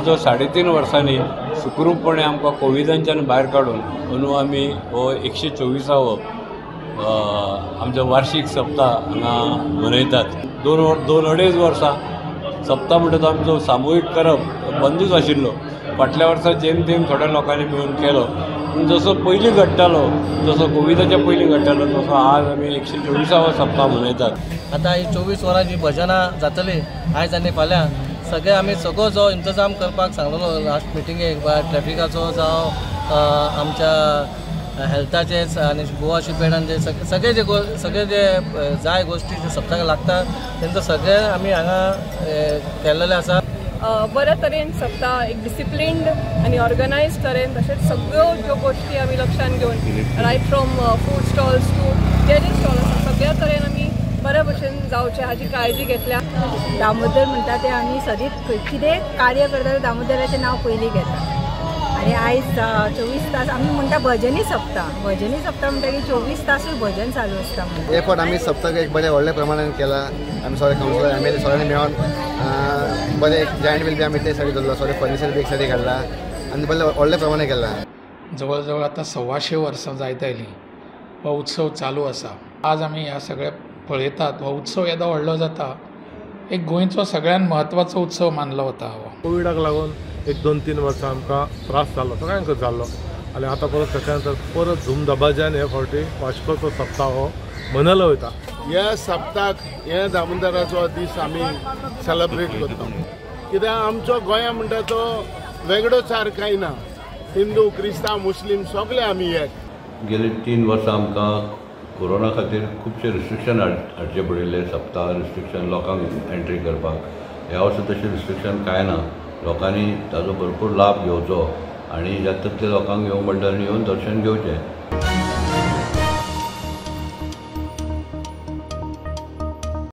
जवळ जवळ 3.5 वर्सांनी सुखरूपपणे आमकां कोविडांच्यान भायर काडून अंदू आमी हो 124वो आमचो वार्षीक सप्ताह हांगा मनयतात. 2-2.5 वर्सां सप्ताह म्हणटा तो आमचो सामुहीक करप बंदूच आशिल्लो. फाटल्या वर्सा जेम तेम थोड्या लोकांनी मेळून केलो, पूण जसो पयलीं घडटालो, जसो कोविडाच्या पयलीं घडटालो तसो आज आमी 124वो सप्ताह मनयतात. आतां ही 24 वरां जी भजनां जातली आयज आनी फाल्यां, सगळे आमी सगळो जो इंतजाम करपाक सांगलेलो लास्ट मिटिंगेक, ट्रॅफिकाचो जावं आमच्या हेल्थाचे आनी गोवा शिपयार्डान जे सगळे जे सगळे जे जाय गोश्टी जे सप्तकाक लागता तेंचो सगळे आमी हांगा केल्लेले आसा. बऱ्या तरेन सप्ताह एक डिसिप्लिन्ड आनी ऑर्गनायज तरेन, तशेंच सगळ्यो ज्यो गोश्टी आमी लक्षान घेवन right from food stalls to J J stall आसा सगळ्या तरेन आमी बऱ्या भशेन जावचें हाची काळजी घेतल्या. दामोदर म्हणटा ते आमी सदींच कितें कार्य करता ते दामोदराचें नांव पयलीं घेता. आनी आयज 24 तास आमी म्हणटा भजनी सप्ताह, भजनी सप्ताह म्हणटा की 24 तासूय भजन चालू आसता. हे फावट आमी सप्तक एक बरें व्हडल्या प्रमाणान केला. आमी सगळे कावन्सिलर एम एल ए सगळ्यांनी मेळोन बरें एक जायंट व्हील बी आमी ते सायडीक दवरलो, सगळें फर्निचर बी एक सायडीक हाडला आनी बरें व्हडल्या प्रमाणान केला. जवळ जवळ आतां 125 वर्सां जायत आयलीं हो उत्सव चालू आसा. आज आमी ह्या सगळ्या पळयतात हो उत्सव येदो व्हडलो जाता, एक गोंयचो सगळ्यान म्हत्वाचो उत्सव मानलो वता. हो कोविडाक लागून एक 2-3 वर्सां आमकां त्रास जालो, सगळ्यांकच जाल्लो आनी आतां परत ताच्या नंतर परत धुमधबाज्यान हे फावटी वास्कोचो सप्ताह हो मनयलो वयता. ह्या सप्ताक हे दामोदराचो दीस आमी सेलेब्रेट करता, कित्याक आमचो गोंया म्हणटा तो वेगळोचार कांय ना, हिंदू क्रिस्तांव मुस्लीम सगळे आमी एक. गेले 3 वर्सां आमकां कोरोना खातीर खुबशे रिस्ट्रिक्शन हाडचे पडिल्ले, सप्ताह रिस्ट्रिक्शन लोकांक एंट्री करपाक. ह्या वर्सा तशें रिस्ट्रिक्शन कांय ना, लोकांनी ताजो भरपूर लाभ घेवचो आनी जाता तितले लोकांक येवंक म्हणटा आनी येवन दर्शन घेवचें.